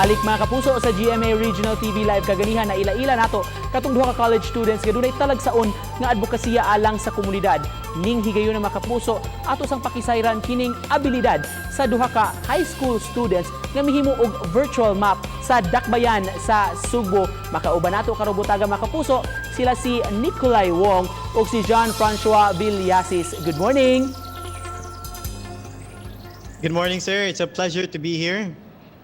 Balik, mga kapuso, sa GMA Regional TV Live. Kaganihan na ila-ila nato katong duha ka college students nga dunay talagsaon nga adbokasiya alang sa komunidad. Ning higayon na, mga kapuso, ato sang pakisayran kining abilidad sa duha ka high school students nga mihimo og virtual map sa dakbayan sa Sugbo. Makauban nato karong buntaga, mga kapuso, sila si Nikolai Wong ug si Jean-Francois Villasis. Good morning. Good morning, sir. It's a pleasure to be here.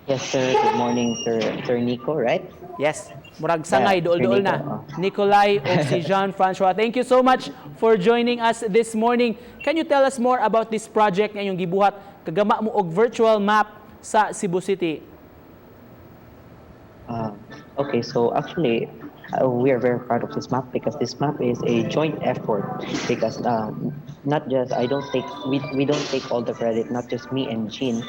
Yes, sir. Good morning, Sir, Sir Nico, right? Yes. Murag sangay, Yeah, duol-duol Sir na. Nico, oh. Nikolai o si Jean-Francois. Thank you so much for joining us this morning. Can you tell us more about this project nga inyong gibuhat? Kagama mo og virtual map sa Cebu City. Okay, so actually, we are very proud of this map because this map is a joint effort. Because not just I don't take we don't take all the credit, not just me and Jean,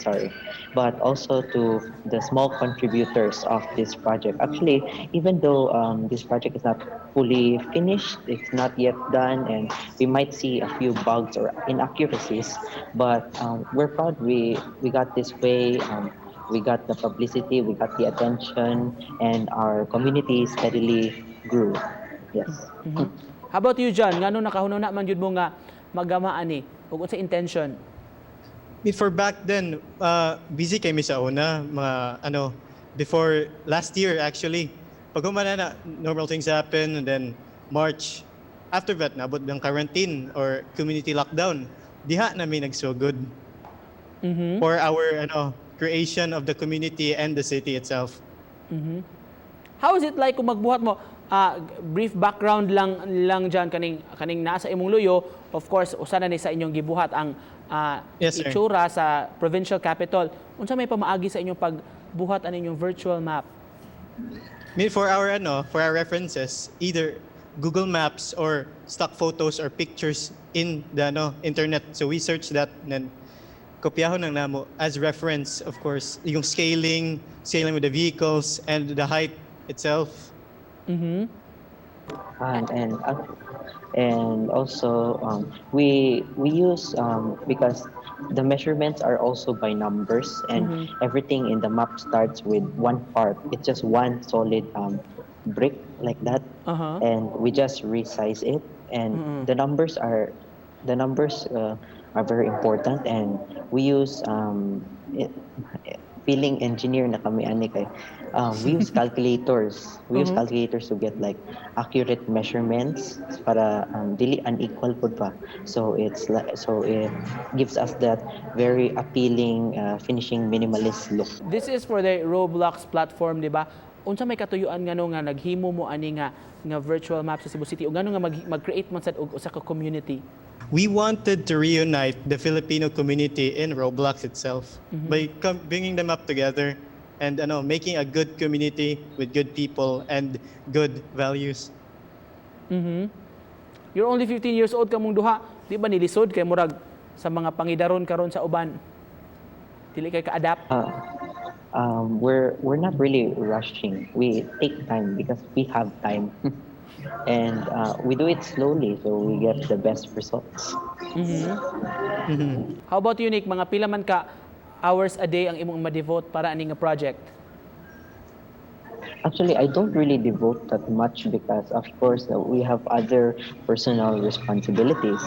sorry, but also to the small contributors of this project. Actually, even though this project is not fully finished, it's not yet done, and we might see a few bugs or inaccuracies, but we're proud we got this way. We got the publicity, we got the attention, and our community steadily grew. Yes. How about you, John? Ngano nakahuna man jud mo nga maggama ani? Ug unsa intention? I mean, for back then, busy kami sa una, mga ano, before last year actually. Pag humana na, normal things happen, and then March, after that, naabot ng quarantine or community lockdown. Diha na mi nagsugod for our ano, creation of the community and the city itself. How is it like kung magbuhat mo? Brief background lang dyan kaning nasa imong luyo. Of course, usa na ni sa inyong gibuhat ang Yes, sir. Itsura sa provincial capital. Unsa may pamaagi sa inyong pagbuhat ani inyong virtual map? I mean, for our ano, for our references, either Google Maps or stock photos or pictures in the ano, internet. So we search that and then kopyahon lang namo as reference, of course, yung scaling, scaling with the vehicles and the height itself. And also we use because the measurements are also by numbers and everything in the map starts with one part. It's just one solid brick like that, and we just resize it. And the numbers are very important, and we use it, feeling engineer na kami ani kay we use calculators. We use calculators to get like accurate measurements para dili unequal pud pa. So it gives us that very appealing finishing minimalist look. This is for the Roblox platform, di ba? Unsa may katuyuan ngano nga naghimo mo ani nga virtual map sa Cebu City ug ngano nga mag-create man sad og usa ka community? We wanted to reunite the Filipino community in Roblox itself by bringing them up together and ano, making a good community with good people and good values. You're only 15 years old kamong duha. Di ba nilisod kay murag sa mga pangidaron karon sa uban? Dili kay ka-adapt? We're not really rushing. We take time because we have time, and we do it slowly so we get the best results. How about you, Nick? Mga pila man ka hours a day ang imong ma-devote para ani nga project? Actually, I don't really devote that much because, of course, we have other personal responsibilities.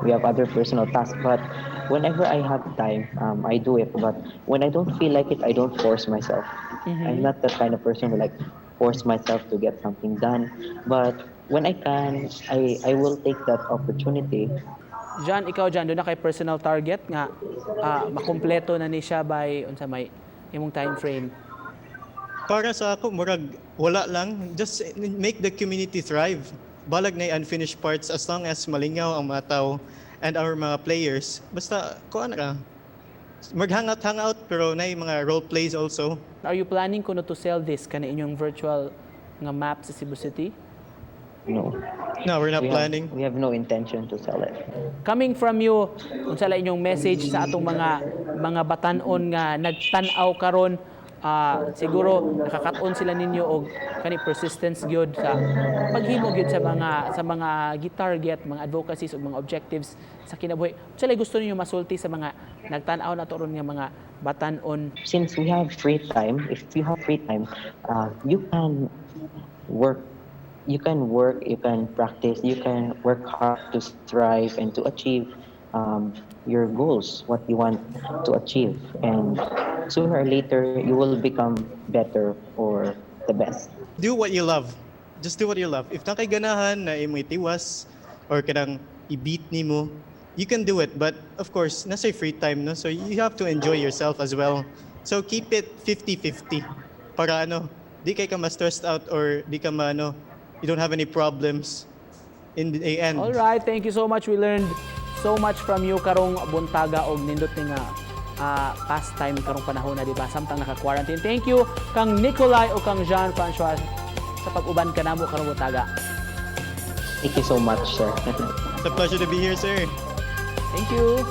We have other personal tasks. But whenever I have time, I do it. But when I don't feel like it, I don't force myself. I'm not that kind of person who like force myself to get something done. But when I can, I will take that opportunity. John, ikaw dyan, duna kay personal target nga makumpleto na ni siya by unsa may imong time frame? Para sa ako, murag wala lang. Just make the community thrive. Balag na unfinished parts as long as malingaw ang mga tao and our mga players. Basta, kuan ra. Mag-hangout, hangout, pero na mga role plays also. Are you planning kuno to sell this kana inyong virtual nga map sa Cebu City? No. No, we're not planning. We have no intention to sell it. Coming from you, unsa la inyong message sa atong mga batan-on nga nagtan-aw karon? Siguro nakakat-on sila ninyo og kani persistence gyud sa paghimo gyud sa mga gi-target, mga advocacies ug mga objectives sa kinabuhi. Unsa gusto ninyo masulti sa mga nagtan-aw nato ron nga mga batan-on? Since we have free time, if you have free time, you can work. You can work, you can practice, you can work hard to strive and to achieve your goals, what you want to achieve. And sooner or later, you will become better or the best. Do what you love. Just do what you love. If naa kay ganahan na imong itiwas or kanang i-beat nimo, you can do it. But of course, naa say free time, no? So you have to enjoy yourself as well. So keep it 50-50 para ano, di kay ka ma-stressed out or di ka maano, you don't have any problems in the end. All right, thank you so much. We learned so much from you karong buntaga og nindot ni nga pastime karong panahon na, di ba? Samtang naka-quarantine. Thank you kang Nikolai o kang Jean-François sa pag-uban kanamo karong buntaga. Thank you so much, sir. It's a pleasure to be here, sir. Thank you.